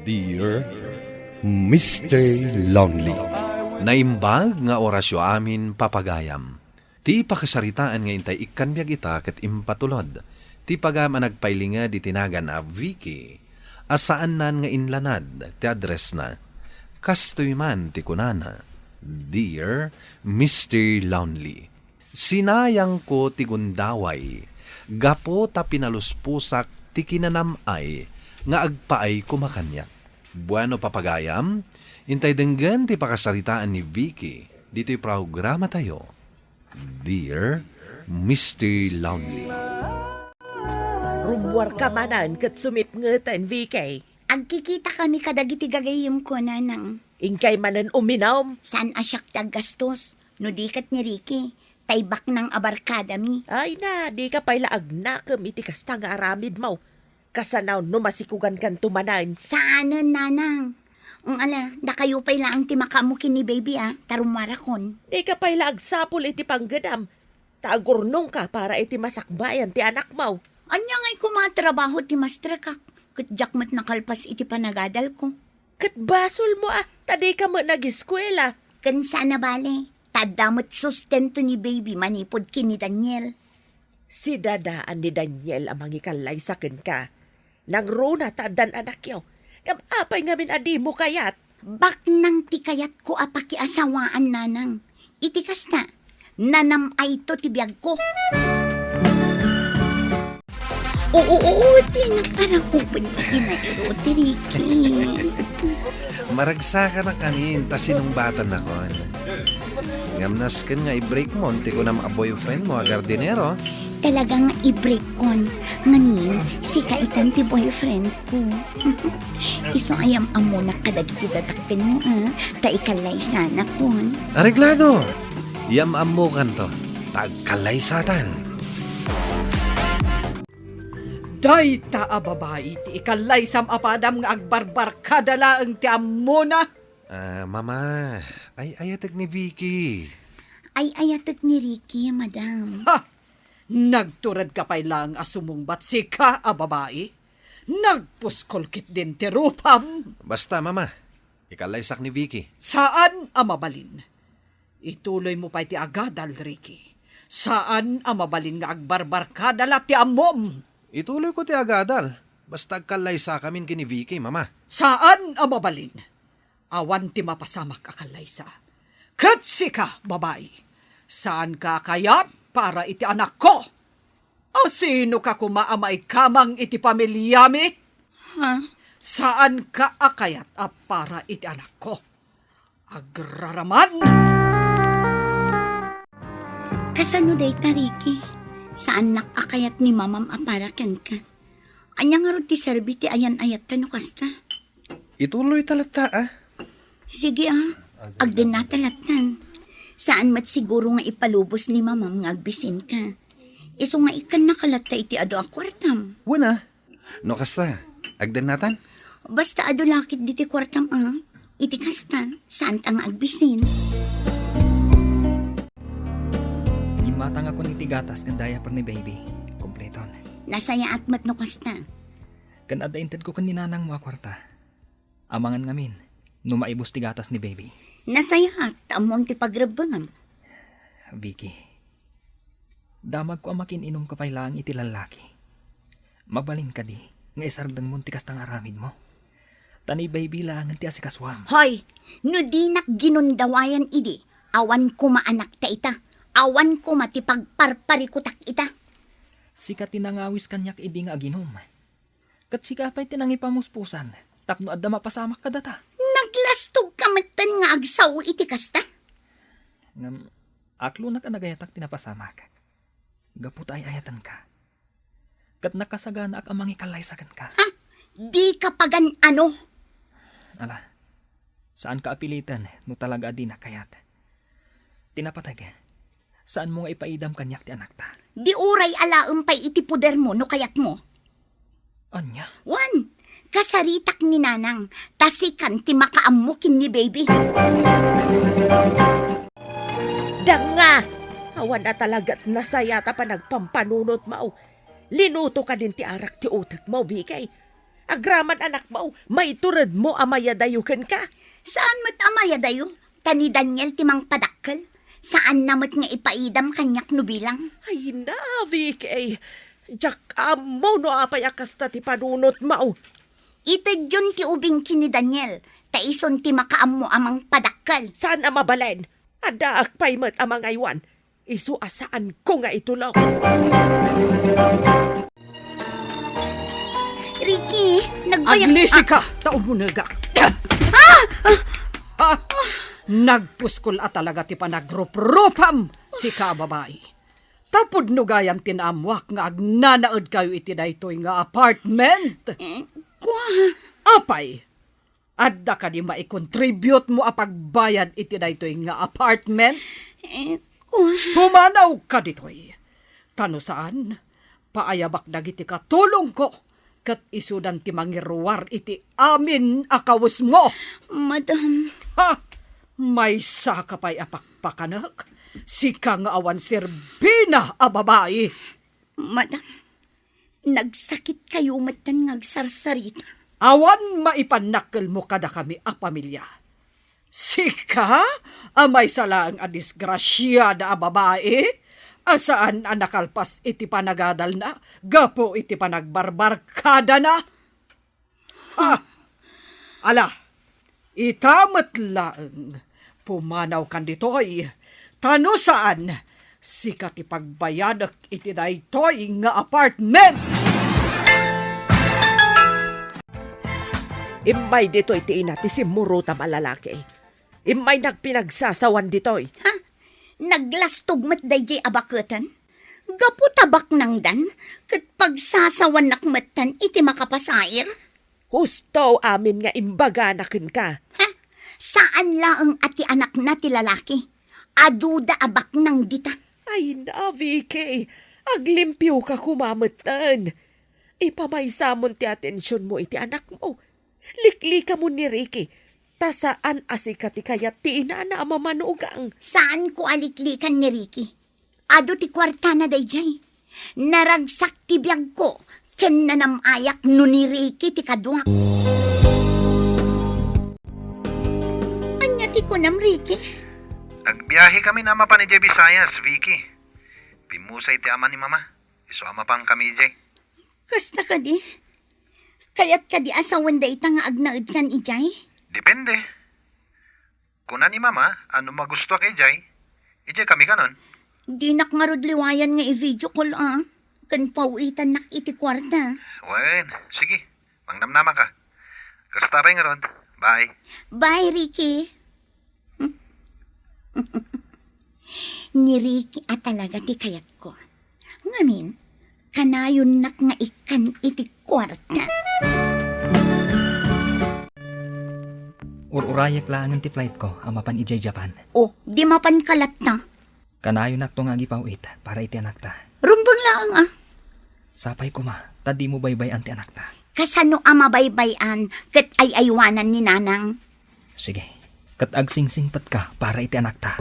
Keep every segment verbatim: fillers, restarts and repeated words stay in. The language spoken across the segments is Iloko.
Dear Mister Lonely. Naimbag nga orasyo amin, papagayam. Ti pakasaritaan nga intay ikkan biag ita ket impatulod ti pagayam a nagpailinged iti nagan a Vicky, a saannan nga inlanad ti addressna. Kastoy man ti kunana, Dear Mister Lonely, sinayangko ti gundaway gapu ta pinalusposak ti kinanam-ay nga agpaay koma kaniak. Bueno, papagayam, intay denggen ti pakasaritaan ni Vicky ditoy programatayo, Dear Mister Lonely. Rummuarka manen ket sumipngeten, Vicky. Agkikitakami kadagiti gagayyemko, Nanang. Inkay manen uminum. Saan a siak ti aggastos, no di ket ni Ricky, tay baknang a barkadami. Ay na, dika pay la agnakem iti kasta nga aramidmo. Kasano no masikugankanto manen? Saanen, Nanang. Ngem ala, dakayo pay laeng ti makaammo ken ni Baby, a, ta rummuarakon. Dika pay la agsapul iti panggedam, ta agurnongka para iti masakbayan ti anakmo. Ania ngay koma a trabaho ti maestrekak, ket diak met nakalpas iti panagadalko. Ket basolmo a, ta dika met nageskuela. Ken saan a bale, ta adda met sustento ni Baby manipud ken ni Daniel. Sidadaan ni Daniel a mangikallaysa kenka. Nangruna ta addan anakyo. Ngem apay ngamin a dimo kayat? Baknang ti kayatko a pakiasawaan, Nanang. Iti kasta, nanam-ayto ti biagko. Oo, oo, ti nakarakupen iti nairo ti Ricky. Maragsakanak amin, ta sinungbatannakon. Ngem nasken nga i-break mo, ti kunam a boyfriend mo a gardinero. Talaga nga i-break kon. Ngamin, sika itan ti boyfriend ko. Isu a yam-ammonak kadagiti dadakkelmo, a, ta ikallaysanakon. Areglado! Yam-ammokanto, ta agkallaysatan. Dayta a babai ti ikallaysam a padam nga agbarbarkada laeng ti ammona. Ah, Mama, ay-ayatek ni Vicky. Ay-ayatek ni Ricky, Madam. Ha! Nagturedka pay laeng a sumungbat, sika a babai. Nagpuskol ketdin ti rupam. Basta, Mama, ikallaysak ni Vicky. Saan a mabalin. Ituloymo pay ti agadal, Ricky. Saan a mabalin nga agbarbarkada la ti ammom. Ituloyko ti agadal. Basta agkallaysakamin ken ni Vicky, Mama. Saan a mabalin. Awan ti mapasamak a kallaysa. Ket sika, babai, saanka a kayat para iti anakko. Asinoka koma a maikamang iti pamiliami? Ha? Saanka a kayat a para iti anakko. Agraraman! Kasano dayta, Ricky? Saannak a kayat ni Mamam a para kenka. Ania ngarud ti serbi ti ayan-ayatta no kasta? Ituloyta latta, a? Sige, a. Agdennata lattan. Saan met siguro nga ipalubos ni Mamam nga agbisinka. Isu nga ikkannaka latta iti adu a kuartam. Wen a. No kasta, agdennatan? Basta adu la ket ditoy kuartam, a. Iti kasta, saanta nga agbisin. Gimmatangakon iti gatas ken diaper ni baby. Kompleton. Nasayaat met no kasta. Ken adda intedko ken ni nanangmo a kuarta. Amangan ngamin, no maibus ti gatas ni baby. Nasayaat, ta ammom ti pagrebbengam. Vicky, damagko a makiin-inumka pay laeng iti lallaki. Mabalin kadi nga isardengmon ti kasta nga aramidmo? Ta ni baby laengen ti asikasuam. Hoy, no dinak ginundawayan idi, awan koma anakta ita. Awan koma ti pagparparikutak ita. Sika ti nangawis kaniak idi nga aginum. Ket sika pay ti nangipamuspusan tapno adda mapasamak kadata. Naglastogka metten nga agsao iti kasta. Ngem, aklonak a nagayatak ti napasamak. Gapu ta ay-ayatenka. Ket nakasaganaak a mangikallaysa kenka. Ha? Dika pagan-ano? Ala, saanka a piliten no talaga a dinak kayat. Ti napateg, saanmo nga ipaidam kaniak ti anakta. Di uray alaem pay iti podermo no kayatmo. Ania? Wen, kasaritak ni Nanang, ta sikan ti makaammo ken ni baby. Danga! Awan a talagat nasayaat a panagpampanunotmo. Linuto kadin ti arak ti utekmo, Vicky. Agraman, anakmo, maituredmo a mayadayo kenka. Saan met a mayadayo? Ta ni Daniel ti mangpadakkel. Saanna met nga ipaidam kaniak no bilang. Ay na, Vicky. Diak ammo no apay a kasta ti panunotmo. Itedyon ti ubing ken ni Daniel, ta isun ti makaammo a mangpadakkel. Saan a mabalin? Addaak pay met a mangaywan. Isu a saanko nga itulok. Ricky, nagbayag-, Aglisika, ah, ta umunegak. Ah! Ah! Nagpuskol a talaga ti panagruprupam, sika a babai. Ta pudno gayam ti naammuak nga agnanaedkayo iti daytoy nga apartment. Eh, kua. Apay, adda kadi maikontributmo a pagbayad iti daytoy nga apartment? Eh, kua. Pumanawka ditoy. Ta no saan, paayabak dagiti katulongko, ket isudan ti mangiruar iti amin a kawesmo. Madam. Ha! Maysaka pay a pakpakanek, sika nga awan serbina a babai. Madam, nagsakitkayo metten nga agsarsarita. Awan maipannakkelmo kadakami a pamilia. Sika a maysa laeng a disgrasiada a babai a saan a nakalpas iti panagadalna gapu iti panagbarbarkadana. Ah! Ala, ita met laeng, pumanawkan ditoy, ta no saan, sika ti pagbayadek iti daytoy nga apartment! Immay ditoy ti ina ti simmurotam a lalaki. Immay nagpinagsasawan ditoy. Ha? Naglastog met daydiay a baketen? Gapu ta baknangdan, ket pagsasawanak metten iti makapasair? Husto amin nga imbagana kenka. Ha? Saan laeng a ti anakna ti lalaki? Aduda a baknang dita. Ay na, Vicky. Aglimpioka koma metten. Ipamaysamon ti atensionmo iti anakmo. Liklikamon ni Ricky, ta saan a sika ti kayat ti inana a mamanugang. Saanko a liklikan ni Ricky. Adu ti kuartana daydiay. Naragsak ti biagko, ken nanam-ayak no ni Ricky ti kaduak. Ania ti kunam, Ricky? Agbiahekami a mapan idiay Visayas, Vicky. Pimmusay ti ama ni Mama. Isu a mapankami idiay. Kasta kadi? Kayat kadi a sawen dayta nga agnaedkan idiay? Depende. Kuna ni Mama a no magustuak idiay, idiay kami kanon. Dinak ngarud liwayan nga i-video call a, ken paw-itannak iti kuarta. Wen, sige. Mangnamnama ka. Kasta pay ngarud. Bye. Bye, Ricky. Ni Ricky a talaga ti kayatko. Ngamin, kanayonnak nga ikkan iti kuarta. Ur-urayek laengen ti flightko a mapan idiay Japan. O, di mapanka latta. Kanayonnakto nga agipaw-it para iti anakta. Rumbeng laeng a. Sapay koma, ta dimo baybay-an ti anakta. Kasano a mabaybay-an ket ay-aywanan ni Nanang? Sige, ket agsingsingpetka para iti anakta.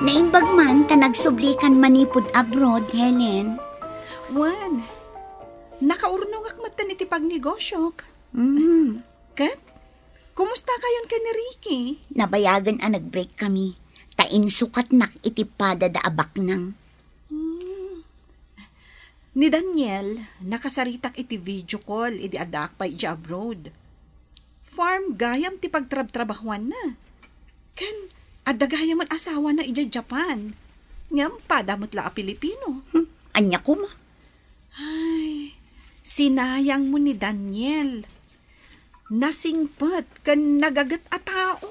Naimbag man ta nagsublikan manipud abroad, Helen. Wen, nakaurnongak metten iti pagnegosiok. Mm. Ket, kumusta kayon ken ni Ricky? Nabayagen a nag-break kami, ta insukatnak iti padada a baknang. Hmm. Ni Daniel, nakasaritak iti video call idi addaak pay idiay abroad. Farm gayam ti pagtrabtrabahuanna. Ken adda gayam met asawana idiay Japan. Ngem pada met la a Pilipino. Hmm, ania koma? Ay, sinayangmo ni Daniel. Nasingpet ken nagaget a tao.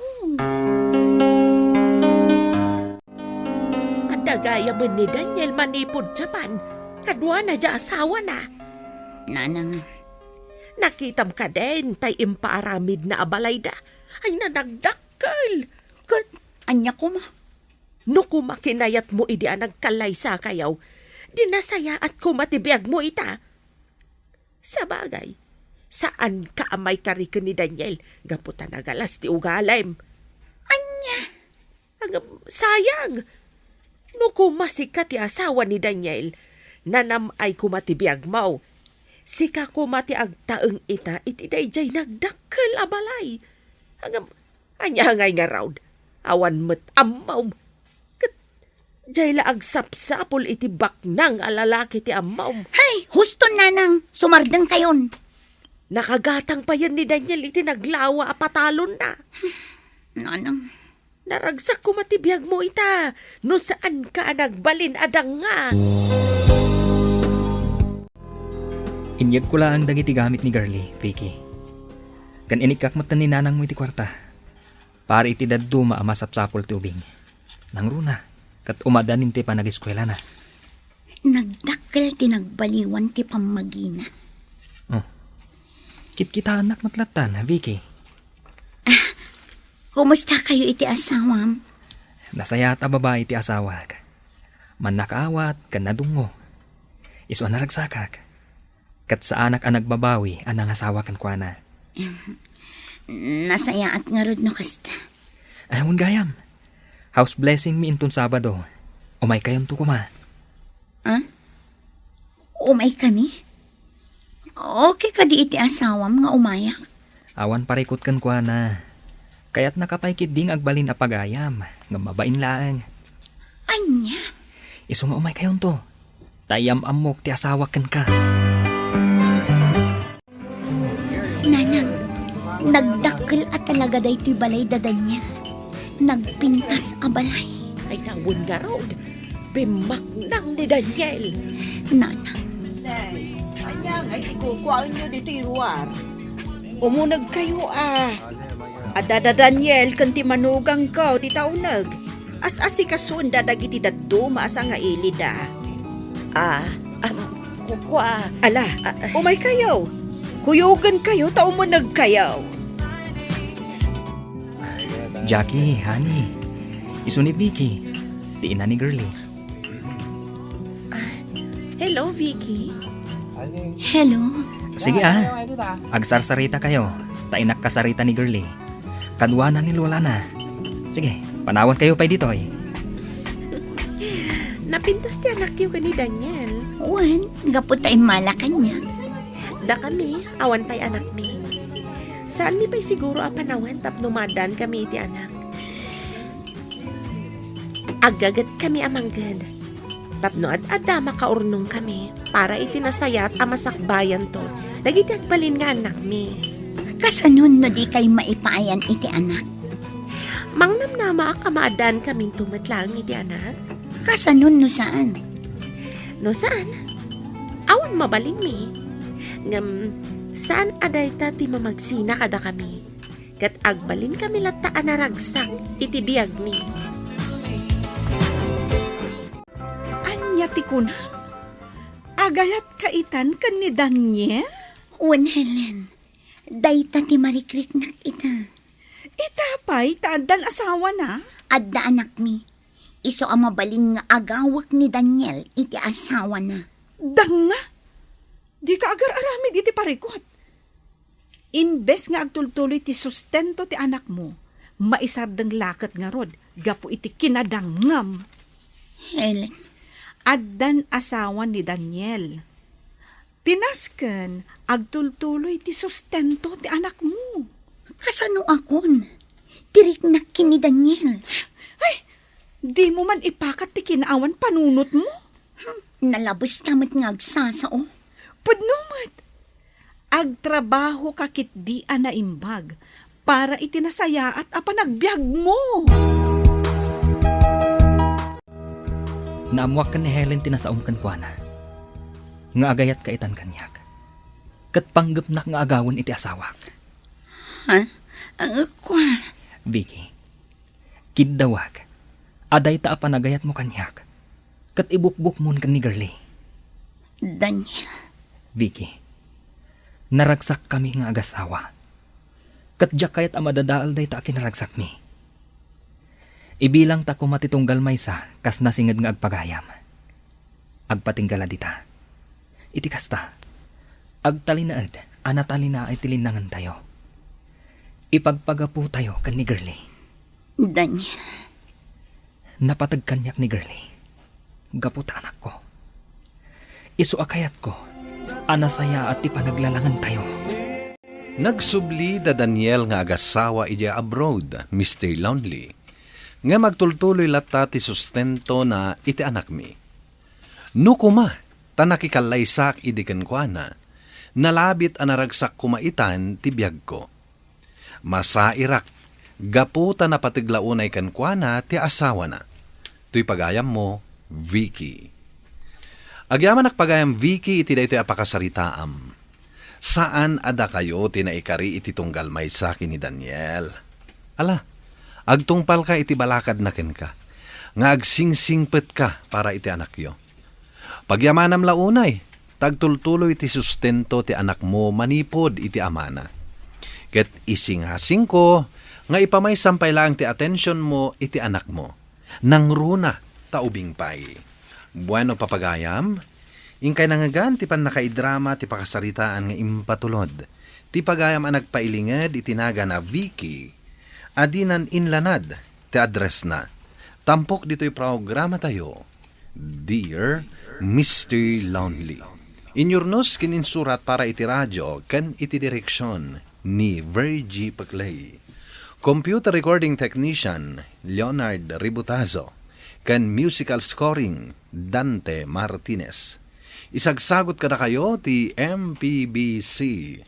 Adda gayam ni Daniel manipud Japan, kaduana diay asawana. Nanang. Nakitam kadin tay impaaramidna a balayda? Ay, nanagdakkel. Ket ania koma? No koma kinayatmo idi a nagkallaysakayo, di nasayaat koma ti biagmo ita. Sabagay, saanka a maikari ken ni Daniel gapu ta nagalas ti ugalim. Ania? Agam, sayang! No koma sika ti asawa ni Daniel, nanam-ay koma ti biagmo. Sika koma ti agtaeng ita iti daydiay nagdakkel a balay. Agam, ania ngay ngarud? Awan met ammom. Ket diay la agsapsapul iti baknang a lalaki ti ammom. Hay, huston, nanang, sumardengkayon. Nakagatang payen ni Daniel iti naglawa a patalonna. Nanang. Naragsak koma ti biagmo ita, no saanka a nagbalin a danga. Inyegko laeng dagiti gamit ni Girlie, Vicky. Ken inikkak metten ni nanangmo iti kuarta. Para iti dadduma a masapsapul ti ubing. Nangruna, ket umadanin ti panageskuelana. Nagdakkel ti nagbaliwan ti pammagina. Oh. Kitkitaennak met lattan, Vicky. Ah, kumustakayo iti asawam? Nasayaat a babai ti asawak. Mannakaawat ken nadungngo. Isu a naragsakak. Ket saanak a nagbabawi a nangasawa kenkuana. Nasayaat ngarud no kasta. Ay, wen gayam. House blessing mi inton Sabado. Umaykayonto koma. Ah? Umaykami? Okay kadi iti asawam nga umayak? Awan parikut kenkuana. Kayatnaka pay ketdi nga agbalin a pagayam, ngem mabain laeng. Ania? Isu nga umaykayonto. Ta iyam-ammok ti asawak kenka. Nanang, nagdakkel a talaga daytoy balay da Daniel. Nagpintas a balay. Ay, wen ngarud. Bimmaknang ni Daniel. Nanang. Nay, ania ngay ti kukuaenyo ditoy ruar? Umunegkayo a. Adda da Daniel ken ti manugangko dita uneg. As-asikasunda dagiti dadduma a sangailida. Ah, am, kukua. Ala, ah, ah. Umaykayo. Kuyogenkayo ta umunegkayo. Jackie, honey. Isu ni Vicky, ti ina ni Girlie. Ah, hello, Vicky. Hello. Sige, ah. Agsarsarita kayo. Ta innak kasarita ni Girlie. Kaduana ni lolana. Sige, panawan kayo pay ditoy. Napintas ti anakyo ken ni Daniel. Wen, gapu ta immala kaniak. Dakami, awan pay anakmi. Saanmi pay siguro a panawen tapno maaddaan kami iti anak. Aggaget kami a mangged. Tapno ad-adda makaurnong kami para iti nasayaat a masakbayanto dagiti agbalin nga annakmi. Kasanon no dikay maipaayan iti anak? Mangnamnamaak a maaddaan kaminto met laeng iti anak. Kasanon no saan? No saan? Awan mabalinmi. Ngem saan a dayta ti mamagsina kadakami. Ket agbalinkami latta a naragsak iti biagmi. Ania ti kunam? Agayatka itan ken ni Daniel? Wen, Helen, dayta ti marikriknak ita. Ita pay ta addan asawana? Adda anakmi. Isu a mabalin nga agawek ni Daniel iti asawana. Danga! Dika agar-aramid iti parikut. Imbes nga agtultuloy ti sustento ti anakmo, maisardeng la ket ngarud gapu iti kinadangngam. Helen. Addan asawa ni Daniel. Ti nasken, agtultuloy ti sustento ti anakmo. Kasano akon? Ti riknak ken ni Daniel. Ay, dimo man ipakat ti kinaawan panunotmo? Hmm, nalabes ta met nga agsasao. Pudno met. Agtrabahoka ketdi a naimbag para iti nasayaat a panagbiagmo. Naammoak ken ni Helen ti nasaom kenkuana, nga agayatka itan kaniak, ket panggepnak nga agawen iti asawak. Ha? Ah, kua? Vicky, kiddawak a dayta a panagayatmo kaniak, ket ibukbukmon ken ni Girlie. Daniel. Vicky, naragsakkami nga agasawa, ket diak kayat a madadael dayta a kinaragsakmi. Ibilangta koma ti tunggal maysa kas nasinged nga agpagayam. Agpatingga la dita. Iti kasta, agtalinaed a natalinaay ti linnangentayo. Ipagpagaputayo ken ni Girlie. Daniel. Napateg kaniak ni Girlie gapu ta anakko. Isu a kayatko a nasayaat ti panaglalangentayo. Nagsubli da Daniel nga agasawa idiay abroad, Mister Lonely, ngem agtultuloy latta ti sustentona iti anakmi. No koma ta nakikallaysak idi kenkuana, nalabit a naragsak koma itan ti biagko. Masairak gapu ta napateg la unay kenkuana ti asawana. Toy pagayammo, Vicky. Agyamanak pagayam, Vicky, iti daytoy a pakasaritaam. Saan a dakayo ti naikari iti tunggal maysa ken ni Daniel. Ala, agtungpalka iti balakadna kenka, nga agsingsingpetka para iti anakyo. Pagyamanam la unay, ta agtultuloy ti sustento ti anakmo manipud iti amana. Ket isingasingko nga ipamaysam pay laeng ti atensionmo iti anakmo. Nangruna ta ubing pay. Bueno, papagayam, inkay nangngegan ti pannakaidrama ti pakasaritaan nga impatulod ti pagayam a nagpailinged iti nagan a Vicky a dinan inlanad ti addressna. Tampok ditoy programatayo, Dear Mister Lonely. Inyurnos ken insurat para iti radio ken iti direksion ni Virgie Peclay. Computer recording technician, Leonard Ributazo, ken musical scoring, Dante Martinez. Isagsagot kadakayo ti M P B C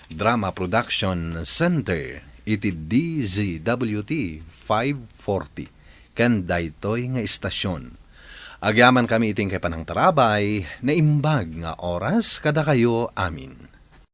Drama Production Center iti D Z W T five forty ken daytoy nga istasion. Agyamankami iti inkay panangtarabay, naimbag nga oras kadakayo amin.